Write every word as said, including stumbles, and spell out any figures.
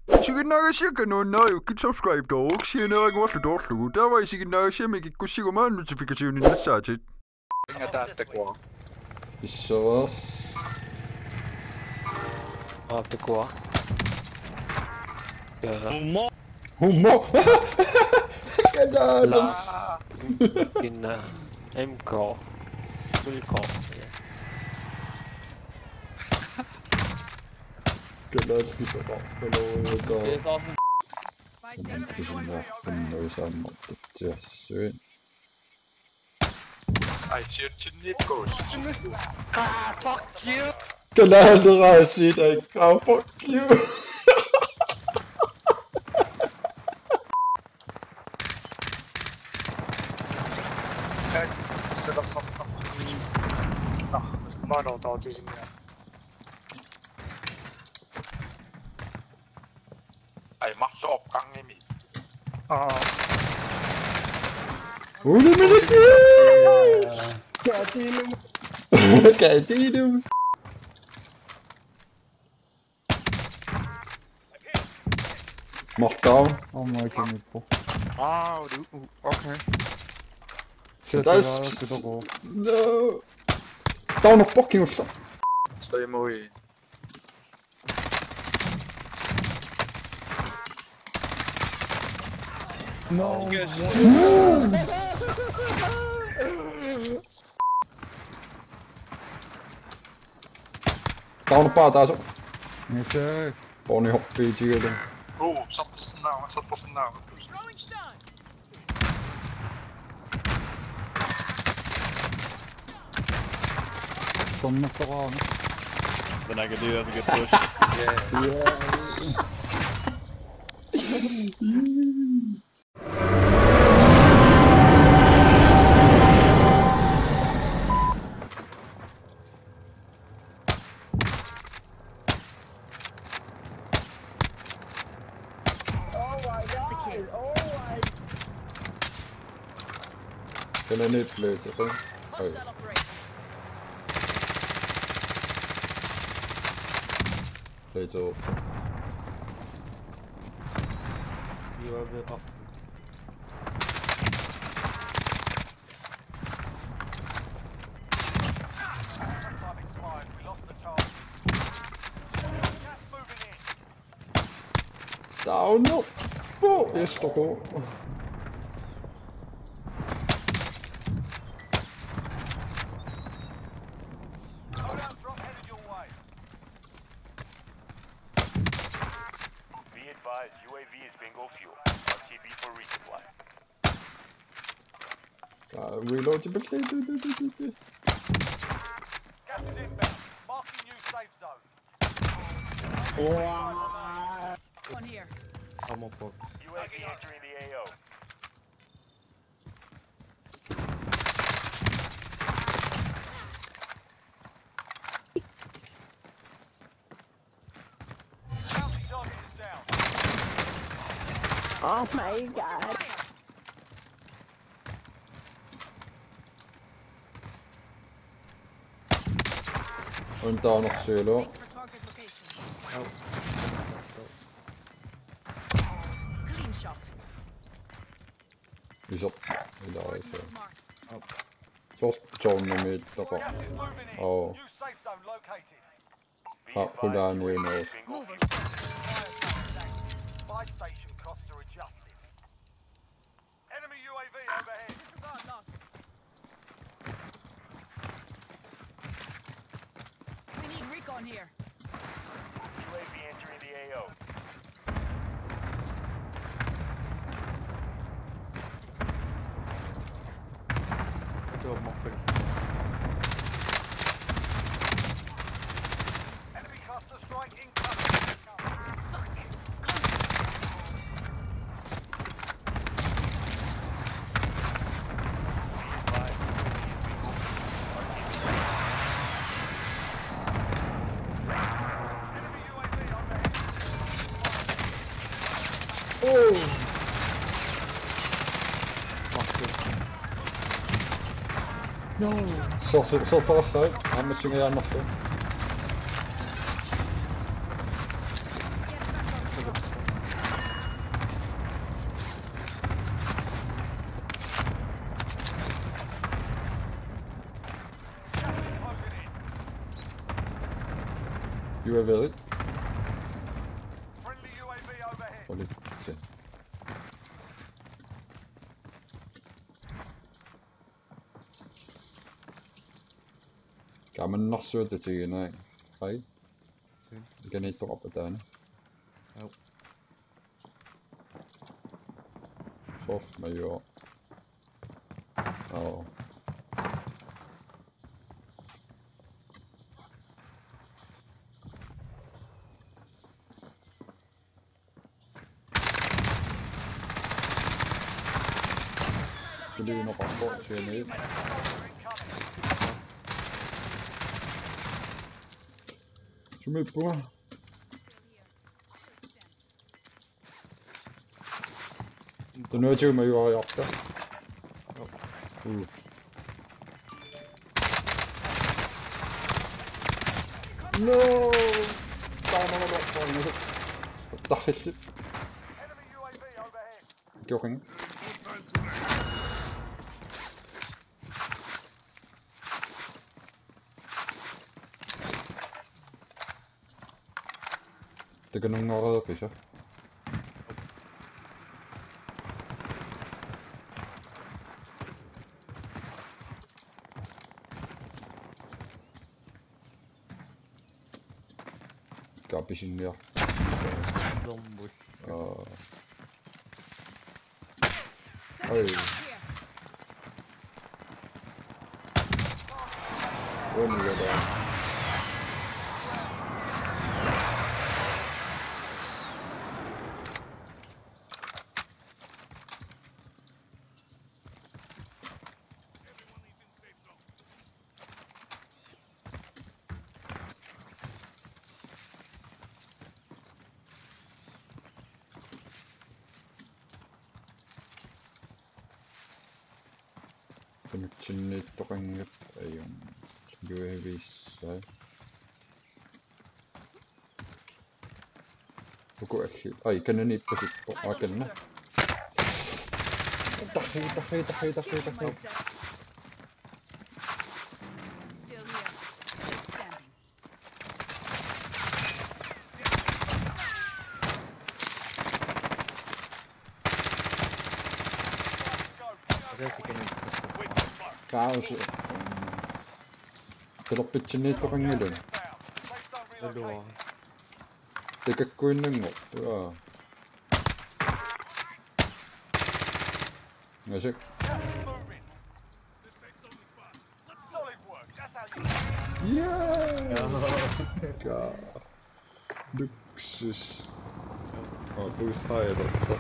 Isiginnaagassiakka nuannariukkit subscribe-tooruk sianeeraguarlu toorlugu. Taava isiginnaagassiami kikkussiguma notification-innassaatit. Inga taattakua. Issuas. Taattakua. Ja. Hummo. Hummo. Kadalas. La. Kinna. M K. L K. Kadalas kita tak. Kalau kau. Buy station. Kysymys on noin sammat. Ai, sieltä sinne pois. Ah, fuck you! Kalalu rasit, ai, ah, fuck you! Guys, se tässä on. No, mä oon tauti sinne. Ai, marloqarnimi. Aa. Uli miniki! Katinum. Katinum. Mark down. Oh my god, mit på. Ah, du, okay. Shit, det er, det er godt. No. Down og fucking shot. Stay away. No. Yes. Down og bare, der er så. Yes, sir. Bonnie hopper i tigger. Oh, something now, something now. Sommerferie. Then I can do that to get pushed. Yeah. That's a kid. Can I need place, okay? Hostile operator. Play to. You have it up. Down, no. Oh, yes, to go. Be advised, U A V is bingo fuel. R T B for resupply. Uh, reload your... Gas is inbound. Marking new safe zone. Wow. One here. I'm on board. U A V entering the A O. Oh my god. Unta on silo. Clean shot. Iso. Ila iso. Sos John nimi toqo. Oh. New safe zone located. Ah, hold on, you know. Movers. Buy station costs are adjusted. Enemy U A V overhead. Disregard lost. We need recon here. U A V entering the A O. Good job, Mopper. Enemy cluster strike incoming. Oh. No. Sorry, sorry, sorry. I'm missing a nothing. U A V-ri. Friendly U A V overhead. Oli se. Kaamannarsuaq tatiginai. Ai. Sen. Ikaniittoqarpa taanna? Au. Sof majuaq. Au. Suli unoqarpoq sianiit. Sumiippunga. Tunuatigut majuariarta. Uh. No! Taamaalorpoq. Tarrillit. Joking. Takanunngaareerpisa? Kapisinniar. Lombus. Aa. Oi. Uani gada. Tamatsinniittoqanngippat ajunngilaq. Juevissai. Uku alli. Ai, kananiippasippoq. Aa, kanna. Tarri, tarri, tarri, tarri, tarri. Still here. Still standing. Kaos. Talerpitsinniittoqanngilaq. Alua. Takakkuinnanngorpoq. Aa. Ngasik. Yeah! Ka. Luksus. Oh, boost higher, doctor.